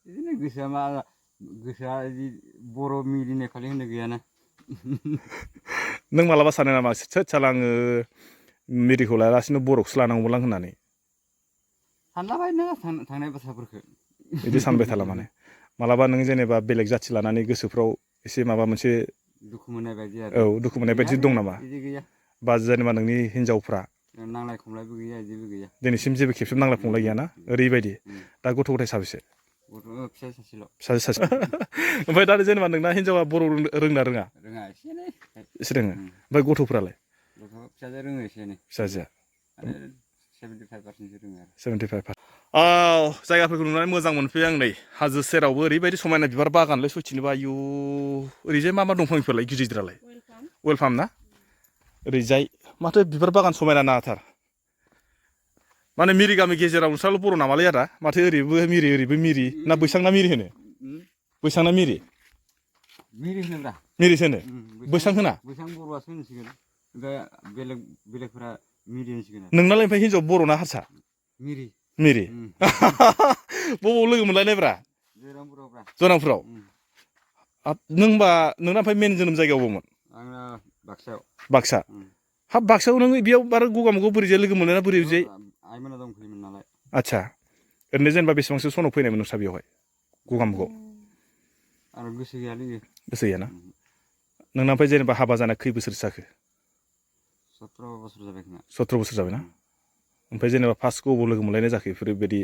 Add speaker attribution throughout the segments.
Speaker 1: बिदिनो गोसोआ इदि बर' मिरिनाय खालि होननाय गैयाना।
Speaker 2: नों मालाबा सानो नामा सोत साला आङो मिरिखौ लायालासिनो बर'खौसो लानांगौमोनलां होननानै?
Speaker 1: सानलाबाय नोङो थांनाय बाथ्राफोरखो।
Speaker 2: बिदि सानबाय थाला माने मालाबा नों जेनेबा बेलेग जाथि लानानै गोसोफ्राव एसे माबा मोनसे
Speaker 1: दुखु मोननाय बायदि आरो
Speaker 2: औ दुखु मोननाय बायदि
Speaker 1: गैयालै
Speaker 2: दं नामा?
Speaker 1: बिदि गैया।
Speaker 2: बा जेनेबा नोंनि हिनजावफ्रा
Speaker 1: नांलाय खमलायबो गैया इदिबो गैया।
Speaker 2: दिनैसिम जेबो खेबसेबो नांलाय खमलाय गैयाना ओरैबायदि दा गथ' गथाय साबेसे?
Speaker 1: गथ' फिसाइ सासेल'।
Speaker 2: फिसाजो सासे ओमफ्राय दा जेनेबा नोंना हिनजावा बर' रोंना रोङा?
Speaker 1: रोङा एसे एनै।
Speaker 2: एसे रोङो ओमफ्राय गथ'फ्रालाय?
Speaker 1: गथ' फिसाजोआ रोङो एसे एनै
Speaker 2: फिसाजोआ
Speaker 1: माने 75% रोङो आरो।
Speaker 2: 75 औ जायगाफोरखौ नुनानै मोजां मोनफैयो आं नै हाजो सेरावबो ओरैबायदि समायना बिबार बागानलै सयथिनोबो आयु ओरैजाय मा दंफां बेफोरलाय गिदिर गिदिरालाय? वेलकाम ना? ओरैजाय माथो बिबार बागान समायना नाङाथार। माने मिरि गामि गेजेराव नोंस्राल' बर' नामालै आदा? माथो ओरैबो मिरि ओरैबो मिरि ना बैसां ना मिरि होनो? बैसां ना मिरि?
Speaker 1: मिरि होनोब्रा।
Speaker 2: मिरिसो होनो बैसां होना?
Speaker 1: बैसां बर'आसो होनसिगोन ओमफ्राय बेलेगफोरा मिरि होनसिगोन आरो।
Speaker 2: नोंनालाय ओमफ्राय हिनजाव बर'ना हारसा?
Speaker 1: मिरि।
Speaker 2: मिरि बबाव लोगो मोनलायनायब्रा?
Speaker 1: जयरामपुरावब्रा।
Speaker 2: जयरामपुराव नों होमबा नोंना ओमफ्राय मेन जोनोम जायगाया अबावमोन?
Speaker 1: आंना बाक्सायाव।
Speaker 2: बाक्सा हाब बाक्सायाव नोङो बेयाव आरो गगामुगायाव बोरैजाय लोगो मोनलायना
Speaker 1: बेयाव
Speaker 2: बोरैजाय?
Speaker 1: आइमोना दंफैयोमोन नालाय।
Speaker 2: आदसा ओरैनो जेनेबा बेसेबांसो सनाव फैनायमोन नोंस्रा बेवहाय गगामुगाव?
Speaker 1: आंना गोसो गैयालै इयो।
Speaker 2: गोसो गैयाना? नोंना ओमफ्राय जेनेबा हाबा जाना खै बोसोरसो जाखो?
Speaker 1: 17 बोसोर जाबाय खोमा।
Speaker 2: 17 बोसोर जाबायना? ओमफ्राय जेनेबा फार्स्ट अबाव लोगो मोनलायनाय जाखो बेफोरबायदि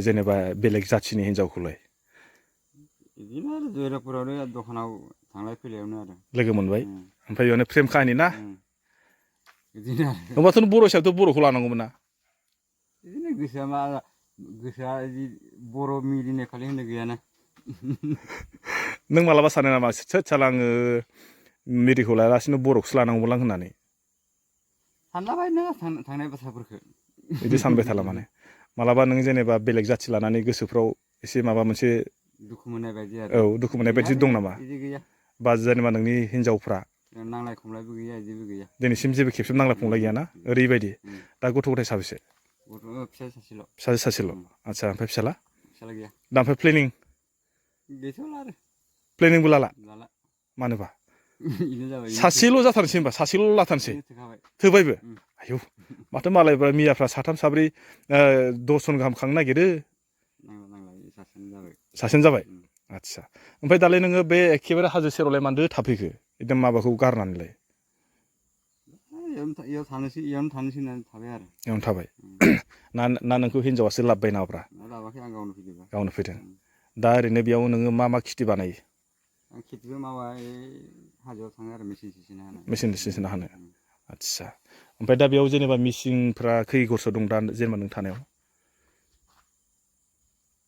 Speaker 2: जेनेबा बेलेग जाथिनि हिनजावखौलाय?
Speaker 1: बिदिनो आरो जयरामपुरावनो दखानाव थांलाय फैलायावनो आरो।
Speaker 2: लोगो मोनबाय ओमफ्राय बेयावनो प्रेम काहानि ना?
Speaker 1: बिदिनो आरो।
Speaker 2: होमबाथ' नों बर' हिसाबैथ' बर'खौ लानांगौमोन ना?
Speaker 1: बिदिनो गोसोआ इदि बर' मिरिनाय खालि होननाय गैयाना।
Speaker 2: नों मालाबा सानो नामा सोत साला आङो मिरिखौ लायालासिनो बर'खौसो लानांगौमोनलां होननानै?
Speaker 1: सानलाबाय नोङो थांनाय बाथ्राफोरखो।
Speaker 2: बिदि सानबाय थाला माने मालाबा नों जेनेबा बेलेग जाथि लानानै गोसोफ्राव एसे माबा मोनसे
Speaker 1: दुखु मोननाय बायदि आरो
Speaker 2: औ दुखु मोननाय बायदि
Speaker 1: गैयालै
Speaker 2: दं नामा?
Speaker 1: बिदि गैया।
Speaker 2: बा जेनेबा नोंनि हिनजावफ्रा
Speaker 1: नांलाय खमलायबो गैया इदिबो गैया।
Speaker 2: दिनैसिम जेबो खेबसेबो नांलाय खमलाय गैयाना ओरैबायदि दा गथ' गथाय साबेसे?
Speaker 1: गथ' फिसाइ सासेल'।
Speaker 2: फिसाजो सासेल' आदसा ओमफ्राय फिसाला?
Speaker 1: फिसाला गैया।
Speaker 2: दा ओमफ्राय प्लेनिं?
Speaker 1: गैथ'ला आरो।
Speaker 2: प्लेनिंबो लाला?
Speaker 1: लाला।
Speaker 2: मानोबा?
Speaker 1: बेनो जाबाय
Speaker 2: सासेल' जाथारनोसै होमबा सासेल' लाथारनोसै?
Speaker 1: बेनो थोखाबाय।
Speaker 2: थोबायबो? आयौ माथो मालायफ्रा मियाफ्रा साथाम साब्रै 10 जन गाहाम खांनो नागिरो।
Speaker 1: नांला सासेयानो जाबाय।
Speaker 2: सासेयानो जाबाय? आदसा ओमफ्राय दालाय नोङो बे एखेबारे हाजो सेरावलाय मानोथो थाफैखो एकदम माबाखौ गारनानैलाय?
Speaker 1: इयावनो थानोसै होननानै थाबाय आरो।
Speaker 2: इयावनो थाबाय ना नोंखौ हिनजावासो लाबोबाय नामाब्रा?
Speaker 1: लाबाखै आं गावनो फैदोंबा।
Speaker 2: गावनो फैदों दा ओरैनो बेयाव नोङो मा मा खेथि बानायो?
Speaker 1: आं खेथिबो मावा हाजोआव थाङो आरो मेचिन सिन हानो।
Speaker 2: मेचिन सिनना हानो आदसा ओमफ्राय दा बेयाव जेनेबा मिसिंफ्रा खै घरसो दं दा जेनेबा नों थानायाव?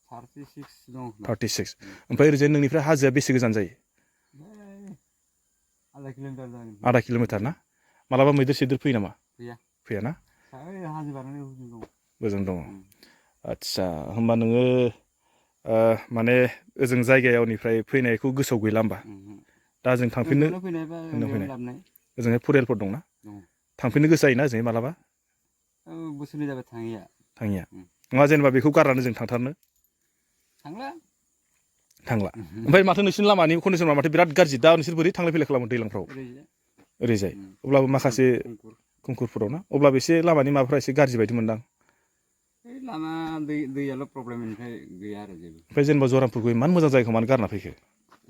Speaker 1: 36 दं खोमा।
Speaker 2: 36 ओमफ्राय ओरैजाय नोंनिफ्राय हाजोआ बेसे गोजान जायो?
Speaker 1: आधा किल'मिटार जागोन।
Speaker 2: आधा किल'मिटार ना मालाबा मैदेर सैदेर फैयो नामा?
Speaker 1: गैया।
Speaker 2: फैयाना?
Speaker 1: हाजो बारनानै हजों दं।
Speaker 2: ओजों दङ आदसा होमबा नोङो माने ओजों जायगायावनिफ्राय फैनायखौ गोसोआव गैला होमबा? दा जों थांफिननो
Speaker 1: उन्दैयावनो फैनाय बा उन्दैयावनो लाबोनाय
Speaker 2: ओजोंहाय फरियालफोर दंना?
Speaker 1: दङ।
Speaker 2: थांफिननो गोसो जायोना ओजोंहाय मालाबा?
Speaker 1: बोसोरनै जाबाय थाङैया।
Speaker 2: थाङिया नङा जेनेबा बेखौ गारनानै जों थांथारनो?
Speaker 1: थांला।
Speaker 2: थांला ओमफ्राय माथो नोंसिनि लामानि कन्डिसना माथो बिराद गाज्रि दा नोंसोर बोरै थांलाय फैलाय खालामो दैज्लांफ्राव?
Speaker 1: ओरैजाय
Speaker 2: ओरैजाय अब्लाबो माखासे
Speaker 1: खंखुर
Speaker 2: खंखुरफोराव ना अब्लाबो एसे लामानि माबाफ्रा एसे गाज्रि बायदि मोनदां।
Speaker 1: है लामा दैयाल' प्रब्लेम ओमफ्राय गैया आरो जेबो।
Speaker 2: ओमफ्राय जेनेबा जयरामपुरखौ इमान मोजां जायगाखौ मानो गारना फैखो?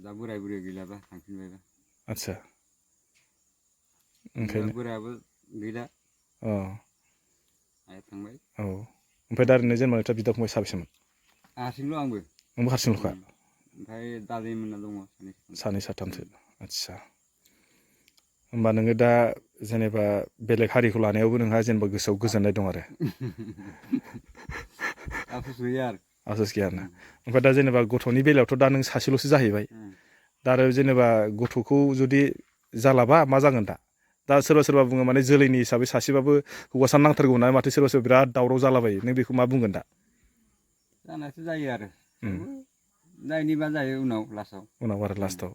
Speaker 1: दा बोराय बुरै गैलाबा थांफिनबायबा।
Speaker 2: आदसा
Speaker 1: जेनेबा
Speaker 2: ओंखायनो
Speaker 1: बोरायाबो गैला।
Speaker 2: अ
Speaker 1: आइया थांबाय।
Speaker 2: औ ओमफ्राय दा ओरैनो जेनेबा नोंस्रा बिदा फंबाय साबेसेमोन?
Speaker 1: हारसिंल' आंबो
Speaker 2: नोंबो हारसिंल'खा
Speaker 1: ओमफ्राय दादैमोनना दङ
Speaker 2: सानै साथामसो आदसा होमबा नोङो दा जेनेबा बेलेग हारिखौ लानायावबो नोंहा जेनेबा गोसोआव गोजोननाय दं आरो
Speaker 1: आफसुस गैया आरो
Speaker 2: आफसुस गैया आरोना ओमफ्राय दा जेनेबा गथ'नि बेलायावथ' दा नों सासेल'सो जाहैबाय दा आरो जेनेबा गथ'खौ जुदि जालाबा मा जागोन दा सोरबा सोरबा बुङो माने जोलैनि हिसाबै सासेबाबो हौवासा नांथारगौ होनना माथो सोरबा सोरबा बिराद दावराव जालाबायो नों बेखौ मा बुंगोन दा?
Speaker 1: जानायाथ' जायो आरो थेवबो नायनिबा जायो उनाव लास्टआव
Speaker 2: आरो लास्टआव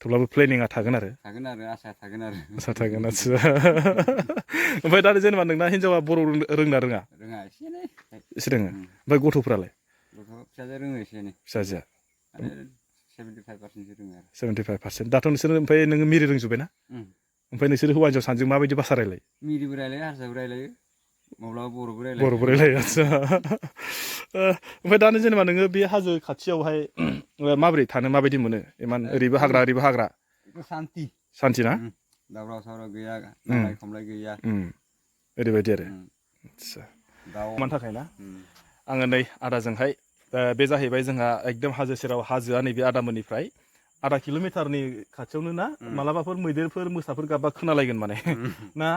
Speaker 2: थेवब्लाबो प्लेनिंआ थागोन आरो
Speaker 1: आसा थागोन आरो
Speaker 2: आसा थागोन आदसा ओमफ्राय दा जेनेबा नोंना हिनजावा बर' रोंना रोङा?
Speaker 1: रोङा एसे एनै
Speaker 2: एसे रोङो ओमफ्राय गथ'फ्रालाय?
Speaker 1: गथ' फिसाजो रोङो एसे एनै
Speaker 2: फिसाजोआ
Speaker 1: माने 75% रोङो आरो
Speaker 2: 75%। दाथ' नोंसोर ओमफ्राय नोङो मिरि रोंजोब्बाय ना? ओमफ्राय नोंसोर हौवा हिन्जाव सानैजों माबायदि भाषा रायलायो?
Speaker 1: मिरिबो रायलायो हारसाबो रायलायो माब्लाबा बर'बो रायलायो।
Speaker 2: बर'बो रायलायो आदसा। ओमफ्राय दानो जेनेबा नोङो बे हाजो खाथियावहाय माबोरै थानो माबायदि मोनो? इमान ओरैबो हाग्रा ओरैबो हाग्रा।
Speaker 1: सान्ति।
Speaker 2: सान्ति ना?
Speaker 1: दावराव सावराव गैया नांलाय खमलाय गैया।
Speaker 2: ओरैबायदि आरो आदसा।
Speaker 1: दाउ
Speaker 2: मानि थाखाय ना? आङो नै आदाजोंहाय बे जाहैबाय जोंहा एकदम हाजो सेराव हाजोआ नैबे आदामोननिफ्राय आधा किल'मिटारनि खाथियावनो ना मालाबाफोर मैदेरफोर मोसाफोर गाबबा खोनालायगोन माने ना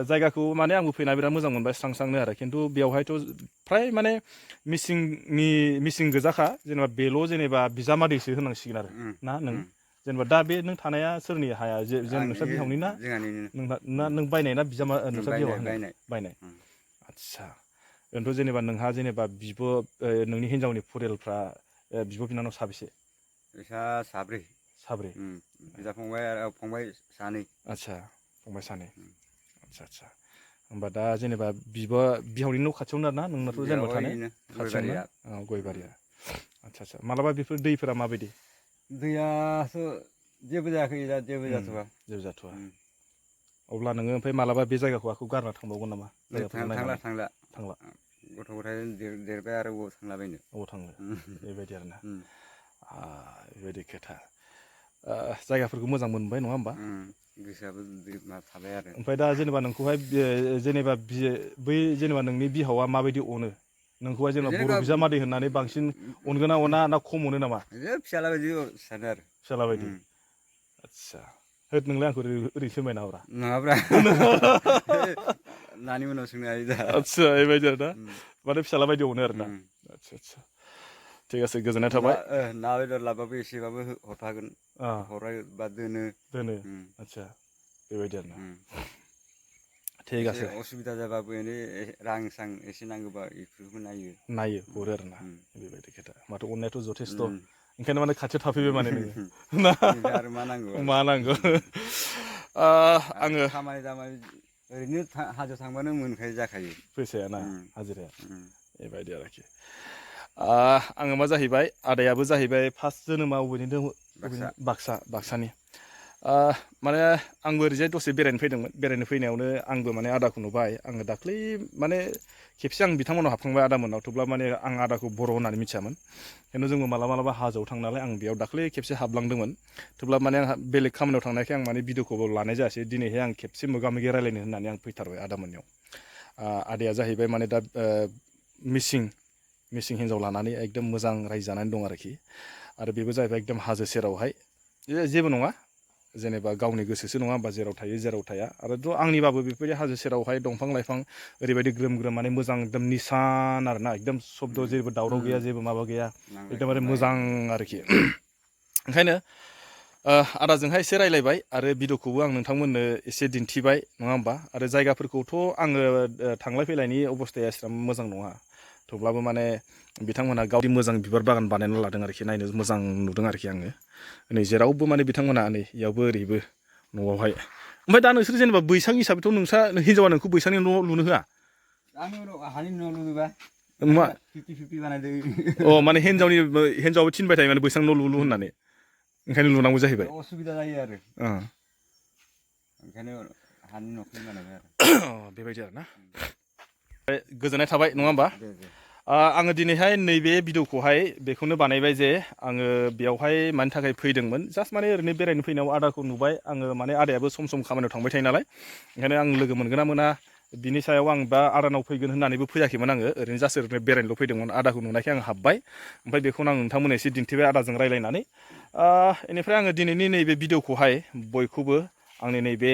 Speaker 2: जायगाखौ माने आंबो फैना बिराद मोजां मोनबाय स्रां स्रांनो आरो खिन्थु बेवहायथ' फ्राय माने मिसिं गोजाखा जेनेबा बेल' जेनेबा बिजामादैसो होनांसिगोन आरो ना नों जेनेबा दा बे नों थानाया सोरनि हाया जेन नोंस्रा बिहावनि ना नों बायनाय ना बिजामा नोंस्रा बिहावा होनाय बायनाय आदसा ओरैनोथ' जेनेबा नोंहा जेनेबा बिब' नोंनि हिन्जावनि फरियालफ्रा बिब' बिनानाव साबेसे?
Speaker 1: बिसा साब्रै। बिदा फंबाय आरो फंबाय सानै।
Speaker 2: आदसा फंबाय सानै आदसा आदसा होमबा दा जेनेबा बिहावनि न' खाथियावनो आरोना नोंनाथ' जेनेबा थानाय खाथियावनो गयबारिया आदसा आदसा मालाबा बेफोर दैफोरा माबायदि?
Speaker 1: दैयाथ' जेबो जायाखै दा जेबो जाथ'वा।
Speaker 2: जेबो जाथ'वा अब्ला नोङो ओमफ्राय मालाबा बे जायगाखौ आखौ गारना थांबावगोन नामा?
Speaker 1: थांला गथ' गथाय देरबाय आरो बबाव थांलाबायनो।
Speaker 2: अबाव थांनो बेबायदि आरोना बेबायदि खोथा जायगाफोरखौ मोजां मोनबाय नङा होमबा?
Speaker 1: गोसोआबो थाबाय आरो
Speaker 2: ओमफ्राय दा जेनेबा नोंखौहाय जेनेबा बै जेनेबा नोंनि बिहावा माबायदि अनो? नोंखौहाय जेनेबा बर' बिजामादै होननानै बांसिन अनगोना अना ना खम अनो नामा?
Speaker 1: फिसाला बायदि सानो आरो
Speaker 2: फिसाला बायदि आदसा होद नोंलाय आंखौ ओरैसो फोरमायना हरा
Speaker 1: नङाब्रा नानि उनाव सोंनो हायो दा
Speaker 2: आदसा बेबायदि आरो ना माने फिसाला बायदि अनो आरो ना आदसा आदसा थिग আছে गोजोननाय थाबाय।
Speaker 1: ना बेदर लाबाबो एसेबाबो हरफागोन हरबा दोनो
Speaker 2: आदसा बेबायदि आरो ना थिग
Speaker 1: एसे
Speaker 2: আছে
Speaker 1: असुबिदा जाबाबो एनै रां सां एसे नांगौबा बेफोरखौबो
Speaker 2: नायो हरो आरो ना बेबायदि खोथा माथो अननायाथ' जथेस्थ' ओंखायनो माने खाथियाव थाफैबाय माने नोङो
Speaker 1: आरो मा नांगौ
Speaker 2: मा नांगौ आङो
Speaker 1: खामानि दामानि ओरैनो हाजो थांबानो मोनखायो जाखायो
Speaker 2: फैसाया ना हाजिराया बेबायदि आरोखि आङो मा जाहैबाय आदायाबो जाहैबाय फार्स्ट जोनोमा बबेनि बाक्सानि माने आंबो ओरैजाय दसे बेरायनो फैदोंमोन बेरायनो फैनायावनो आंबो माने आदाखौ नुबाय आङो दाख्लै माने खेबसे आं बिथांमोनाव हाबखांबाय आदामोननाव थेवब्ला माने आं आदाखौ बर' होननानै मिथियामोन खिन्थु जोंबो मालाबा हाजोआव थाङो नालाय आं बेयाव दाख्लै खेबसे हाबलांदोंमोन थेवब्ला माने आंहा बेलेग खामानियाव थांनायखाय आं माने भिडिअखौ लानाय जायासै दिनैहाय आं खेबसे मोगा मोगि रायलायनो होननानै आं फैथारबाय आदामोननियाव आदाया जाहैबाय माने दा मिसिं हिन्जाव लानानै एकदम मोजां रायजो जानानै दं आरोखि आरो बेबो जाहैबाय एकदम हाजो सेरावहाय जेबो नङा जेनेबा गावनि गोसोसो नङा होमबा जेराव थायो जेराव थाया आरोथ' आंनिबाबो बेफोरबायदि हाजो सेरावहाय दंफां लाइफां ओरैबायदि ग्रोम ग्रोम माने मोजां एकदम निसान आरोना एकदम सब्द जेबो दावराव गैया जेबो माबा गैया एकदमबारे मोजां आरोखि ओंखायनो आदाजोंहाय एसे रायलायबाय आरो भिडिअखौबो आं नोंथांमोननो एसे दिन्थिबाय नङा होमबा आरो जायगाफोरखौथ' आङो थांलाय फैलायनि अबस्थाया एसेबां मोजां नङा थेवब्लाबो माने बिथांमोनहा गावनि मोजां बिबार बागान बानायना लादों आरोखि नायनो मोजां नुदों आरोखि आङो नै जेरावबो माने बिथांमोनहा नै इयावबो ओरैबो न'आवहाय ओमफ्राय दा नोंसोर जेनेबा बैसां हिसाबैथ' नोंस्रा हिन्जावा नोंखौ बैसांनि न' लुनो होआ
Speaker 1: आंनि उनाव हानि न' लुयोबा 50-50 बानायदों
Speaker 2: माने हिन्जावाबो थिनबाय थायो माने बैसां न' लुलु होननानै ओंखायनो लुनांगौ जाहैबाय
Speaker 1: असुबिदा जायो आरो ओंखायनो हानि न'खौनो बानायबाय आरो
Speaker 2: बेबायदि आरोना गोजोननाय थाबाय नङा होमबा आङो दिनैहाय नैबे भिडिअखौहाय बेखौनो बानायबाय जे आङो बेयावहाय मानि थाखाय फैदोंमोन जास्ट माने ओरैनो बेरायनो फैनायाव आदाखौ नुबाय आङो माने आदायाबो सम सम खामानियाव थांबाय थायो नालाय ओंखायनो आं लोगो मोनगोन ना मोना बिनि सायाव आं दा आदानाव फैगोन होननानैबो फैयाखैमोन आङो ओरैनो जास्ट ओरैनो बेरायनोल' फैदोंमोन आदाखौ नुनायखाय आं हाबबाय ओमफ्राय बेखौनो आं नोंथांमोननो एसे दिन्थिबाय आदाजों रायलायनानै बेनिफ्राय आङो दिनैनि नैबे भिडिअखौहाय बयखौबो आंनि नैबे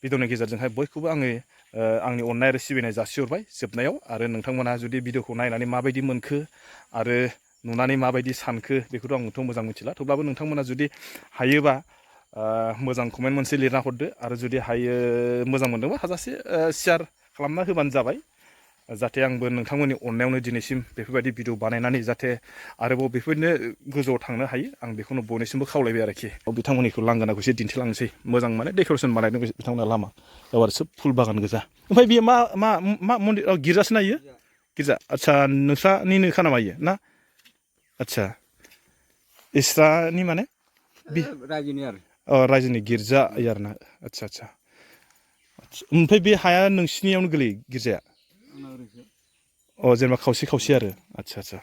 Speaker 2: भिडिअनि गेजेरजोंहाय बयखौबो आङो आंनि अननाय आरो सिबिनाय जासिहरबाय जोबनायाव आरो नोंथांमोनहा जुदि भिडिअखौ नायनानै माबायदि मोनखो आरो नुनानै माबायदि सानखो बेखौथ' आंथ' मोजां मिथिला थेवब्लाबो नोंथांमोना जुदि हायोबा मोजां कमेन्ट मोनसे लिरना हरदो आरो जुदि हायो मोजां मोनदोंबा हाजासे शेयार खालामना होबानो जाबाय जाहाथे आंबो नोंथांमोननि अननायावनो दिनैसिम बेफोरबायदि भिडिअ बानायनानै जाहाथे आरोबाव बेफोरनो गोजौआव थांनो हायो आं बेखौनो बयनिसिमबो खावलायबाय आरोखि बिथांमोननिखौ लांगोनाखौ एसे दिन्थिलांनोसै मोजां माने डेक'रेसन बानायदों बिथांमोना लामा बेयाव आरो सोब फुल बागान गोजा ओमफ्राय बेयो मा मन्दिर गिर्जासो नायो गिर्जा आदसा नोंस्रानिनोखा नामा इयो ना आदसा इस्रानि माने
Speaker 1: रायजोनि आरो
Speaker 2: रायजोनि गिर्जा आरोना आदसा आदसा ओमफ्राय बे हाया नोंसिनियावनो गोलैयो गिर्जाया
Speaker 1: आंना ओरैसो
Speaker 2: जेनेबा खावसे खावसे आरो आदसा आदसा